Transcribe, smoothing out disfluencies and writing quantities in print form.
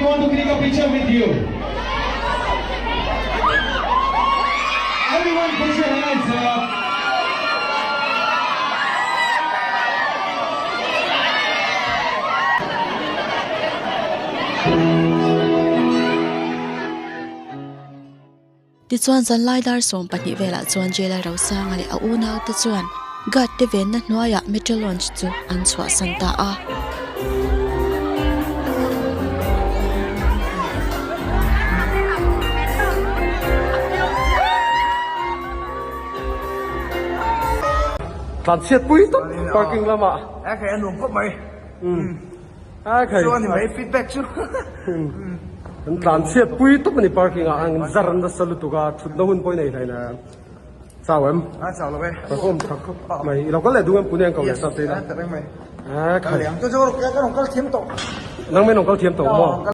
We want to click a picture with you. Everyone put your hands up. Tichuan zanlai dar 12 velah chuan Jailer Rosanga leh a unaute chuan guard te venna hnuaiah Metro Lounge chu an chhuahsan ta a. Tlan chhiat pui tawp parking lamah. A khai a nuam khawp mai. A khai. Chuan ni mai feedback chu. An tlan chhiat pui tawp a ni parking ah an zar nasa lutuk a thutna hun pawh i nei hlei na. Chau em? A chau lo e. Perform tha khawp mai. I lo kal leh duh em Pune an ko leh sap te ila. Yes, a ta reng mai. A khai. Kal leh ang. Chu chu ka rawn kal thiam tawh. Nang mai rawn kal thiam tawh maw?